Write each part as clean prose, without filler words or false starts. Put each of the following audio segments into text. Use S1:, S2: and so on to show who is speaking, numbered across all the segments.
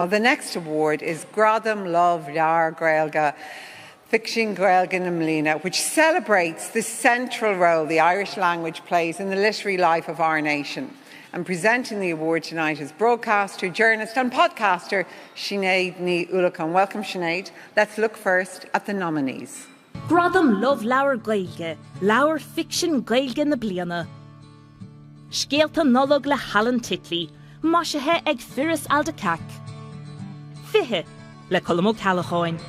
S1: Well, the next award is Gradam Lámhleabhar Gaeilge Ficsin Gaeilge na mBliana, which celebrates the central role the Irish language plays in the literary life of our nation. And presenting the award tonight is broadcaster, journalist and podcaster Sinéad Ní Uallacháin. Welcome, Sinéad. Let's look first at the nominees.
S2: Gradam Lámhleabhar Gaeilge, Leabhar Ficsin Gaeilge na Bliana. Scéalta Nollag le hAlan Titley, maisithe ag Firas Al Dakkak. 20 le Colm Ó Ceallacháin.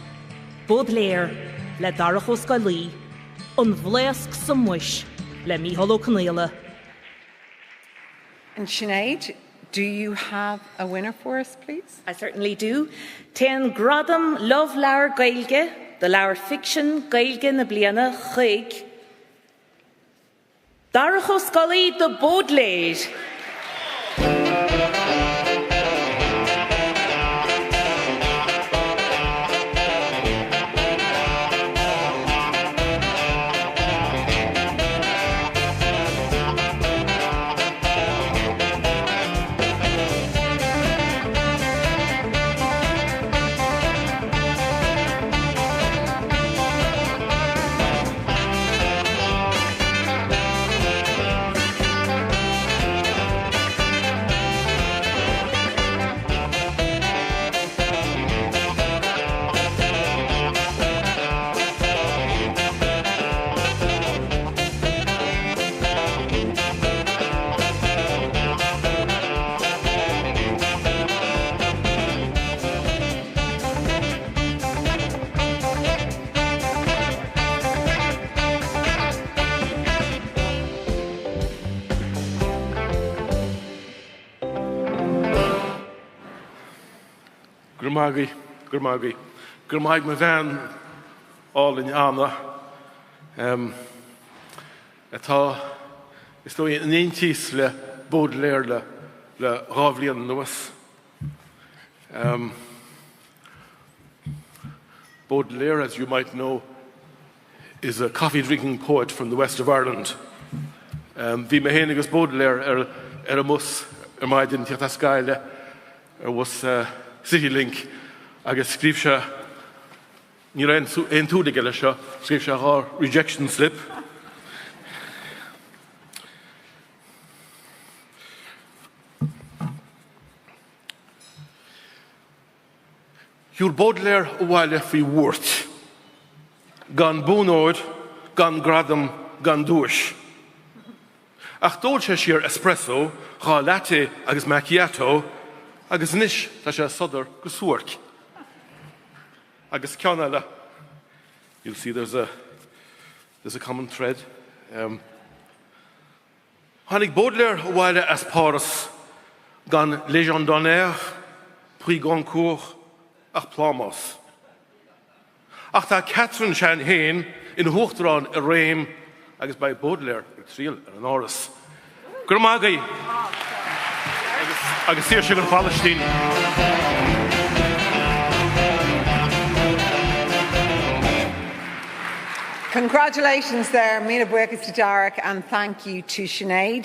S2: Bódléar le Darach Ó Scolaí. An Bhlaosc sa mBois le Mícheál Ó Conghaile.
S1: And Sinéad, do you have a winner for us, please?
S2: I certainly do. Téann Gradam Lámhleabhar Gaeilge do Leabhar Ficsin Gaeilge na Bliana chuig Darach Ó Scolaí do Bódléar.
S3: Go raibh maith agaibh, go raibh maith agaibh. Go raibh maith ag mo bhean álainn Anna, atá, is dóigh, in aontíos le Baudelaire le le 2 bhliain anuas. Baudelaire, as you might know, is a coffee-drinking poet from the west of Ireland. Bhí mé féin agus Baudelaire ar ar an mbus ar maidin teacht as Gaillimh ar bhus Citylink agus scríobh sé, ní raibh aon tsúil aige leis seo, scríobh sé 2 rejection slip. Shiúil Baudelaire abhaile faoi bhuairt, gan bonn óir, gan gradam, gan duais. Ach d'ól sé siar espresso, 2 latte agus macchiato agus anois tá sé sodar go suairc. Agus ceann eile, you'll see there's a, there's a common thread. Um, Tháinig Baudelaire abhaile as Páras gan Légion d'honneur, Prix Goncourt ach plámás. Ach tá Catherine Sean féin ina huachtarán i réim agus beidh Baudelaire ag triall ar an Áras. Go raibh maith agaibh agus saoirse don Phalaistín.
S1: Congratulations there, Míle buíochas to Darach and thank you to Sinéad.